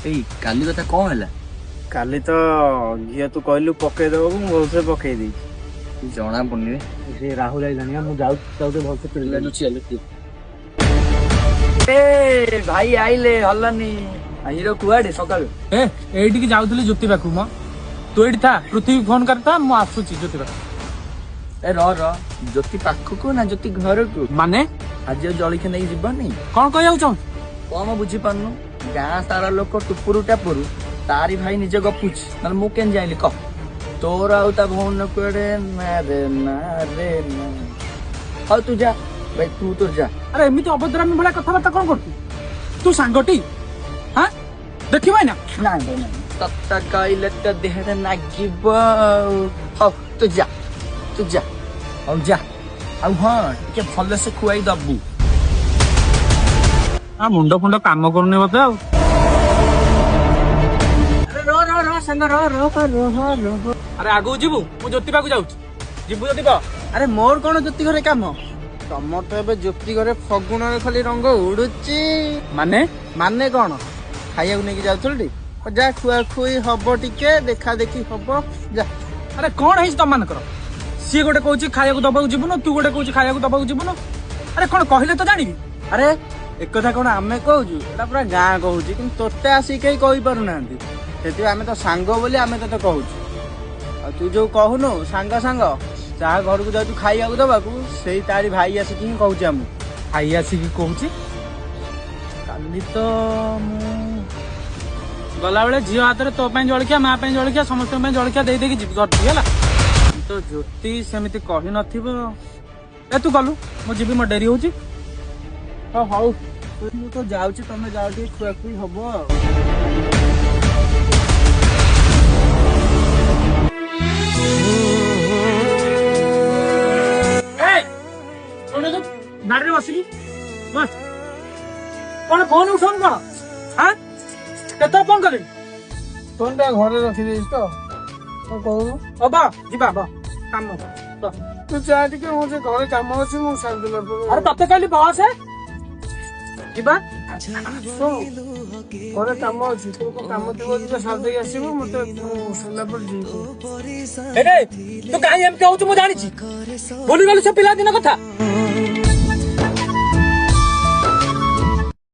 ଏଇ କାଲି କଥା କଣ ହେଲା? କାଲି ତ ଘିଅ ତୁ କହିଲୁ ପକେଇ ଦେବାକୁ, ମୁଁ ଭଲସେ ପକେଇ ଦେଇଛି। ଜଣା ପଡୁନି ବେ। ସେ ରାହୁଲ ଆଇଲାଣି, ମୁଁ ଯାଉଛି ତାକୁ ଭଲସେ ପିଟିଲା। ଲୁଚି ଲୁଚି। ଏ ଭାଇ ଆଇଲେ ହଲାନି। ହିରୋ କୁଆଡେ ସକାଳୁ? ଏ ଏଇଠିକି ଯାଉଥିଲି ଜ୍ୟୋତି ପାଖକୁ ମ। ତୁ ଏଇଠି ଥା, ପୃଥିବୀ ଫୋନ କରିଥା, ମୁଁ ଆସୁଛି ଜ୍ୟୋତି ପାଖକୁ। ଏ ର ର, ଜ୍ୟୋତି ପାଖକୁ ନା ଜ୍ୟୋତି ଘରକୁ? ମାନେ? ଆଜି ଆଉ ଜଳଖିଆ ନେଇକି ଯିବନି? କଣ କହିବାକୁ ଚାହୁଁଛୁ? କଣ ବୁଝିପାରୁନୁ? ଗାଁ ସାରା ଲୋକ ଟୁପୁରୁ ଟାପୁରୁ, ତାରି ଭାଇ ନିଜେ ଗପୁଛି, ନହେଲେ ମୁଁ କେମିତି ଜାଣିଲି କହ? ତୋର ଆଉ ତା ଭଉଣୀର କୁଆଡେ ନା ରେ ନା ରେ ନା। ହଉ ତୁ ଯା ଭାଇ, ତୁ ତୋର ଯା। ଆରେ ଏମିତି ଅଭଦ୍ରାମୀ ଭଳିଆ କଥାବାର୍ତ୍ତା କଣ କରୁଛୁ ତୁ? ସାଙ୍ଗଟି ହଁ ଦେଖିବ ନା? ନାଇଁ ଭାଇ ନାଇଁ, ତତେ କହିଲେ ତ ଦେହରେ ନାଗିବ ଆଉ। ହଉ ତୁ ଯା, ତୁ ଯା, ହଉ ଯା। ଆଉ ହଁ, ଟିକେ ଭଲସେ ଖୁଆଇ ଦବୁ। ଆ ମୁଣ୍ଡ ଫୁଣ୍ଡ କାମ କରୁନି ବୋଧେ ଆଉ। ଆରେ ଆଗକୁ ଯିବୁ, ମୁଁ ଜ୍ୟୋତି ପାଖକୁ ଯାଉଛି, ଯିବୁ ଯଦି କହ। ଆରେ ମୋର କଣ ଜ୍ୟୋତି ଘରେ କାମ? ତମର ତ ଏବେ ଜ୍ୟୋତି ଘରେ ଫଗୁଣରେ ଖାଲି ରଙ୍ଗ ଉଡୁଛି। ମାନେ? ମାନେ କଣ, ଖାଇବାକୁ ନେଇକି ଯାଉଥିଲୁ ଟି? ଯା, ଖୁଆ ଖୁଇ ହବ, ଟିକେ ଦେଖା ଦେଖି ହବ, ଯା। ଆରେ କଣ ହେଇଛି ତମମାନଙ୍କର? ସିଏ ଗୋଟେ କହୁଛି ଖାଇବାକୁ ଦବାକୁ ଯିବୁନୁ, ତୁ ଗୋଟେ କହୁଛି ଖାଇବାକୁ ଦବାକୁ ଯିବୁନୁ। ଆରେ କଣ କହିଲେ ତ ଜାଣିବି। ଆରେ ଏକଥା କଣ ଆମେ କହୁଛୁ? ଏଟା ପୁରା ଗାଁ କହୁଛି, କିନ୍ତୁ ତୋତେ ଆସିକି କେହି କହିପାରୁନାହାନ୍ତି। ସେଥିପାଇଁ ଆମେ ତ ସାଙ୍ଗ ବୋଲି ଆମେ ତତେ କହୁଛୁ। ଆଉ ତୁ ଯୋଉ କହୁନୁ ସାଙ୍ଗ ସାଙ୍ଗ, ଯାହା ଘରକୁ ଯାଉଛୁ ଖାଇବାକୁ ଦବାକୁ, ସେଇ ତାରି ଭାଇ ଆସିକି ହିଁ କହୁଛି ଆମକୁ। ଭାଇ ଆସିକି କହୁଛି? କାଲି ତ ମୁଁ ଗଲାବେଳେ ଝିଅ ହାତରେ ତୋ ପାଇଁ ଜଳଖିଆ, ମା ପାଇଁ ଜଳଖିଆ, ସମସ୍ତଙ୍କ ପାଇଁ ଜଳଖିଆ ଦେଇ ଦେଇକି ଯିବି ଘରକୁ, ହେଲା? ତ ଜ୍ୟୋତି ସେମିତି କହିନଥିବ। ଏ ତୁ ଗଲୁ, ମୁଁ ଯିବି, ମୋ ଡେରି ହଉଛି। ହଁ ହଉ, ମୁଁ ତ ଯାଉଛି, ତମେ ଯାଅ, ଟିକେ ଖୁଆଖୁଇ ହବ ଆଉ। ଗାଡିରେ ବସିକି ବସ, କଣ ଫୋନ ଉଠଉନୁ କଣ? ହଁ କେତେବେଳେ ଫୋନ କରିବି? ଫୋନଟା ଘରେ ରଖିଦେଇଛି ତ, କଣ କହୁନୁ? ହବ ଯିବା, ବ କାମ। ତୁ ଯା ଟିକେ, ମୋର ସେ ଘରେ କାମ ଅଛି, ମୁଁ ସାରିଦେଲା ପରେ। ଆରେ ତତେ କହିଲି ବସ ଯିବା। ଘରେ କାମ ଅଛି, ତୋର କଣ କାମ ଥିବ ଯଦି ସାରିଦେଇକି ଆସିବୁ ମତେ, ମୁଁ ସରିଲା ପରେ ଯିବି। ତୁ କାହିଁ ଏମିତି ହଉଛୁ ମୁଁ ଜାଣିଛି, ଭୁଲିଗଲୁ ସେ ପିଲାଦିନ କଥା।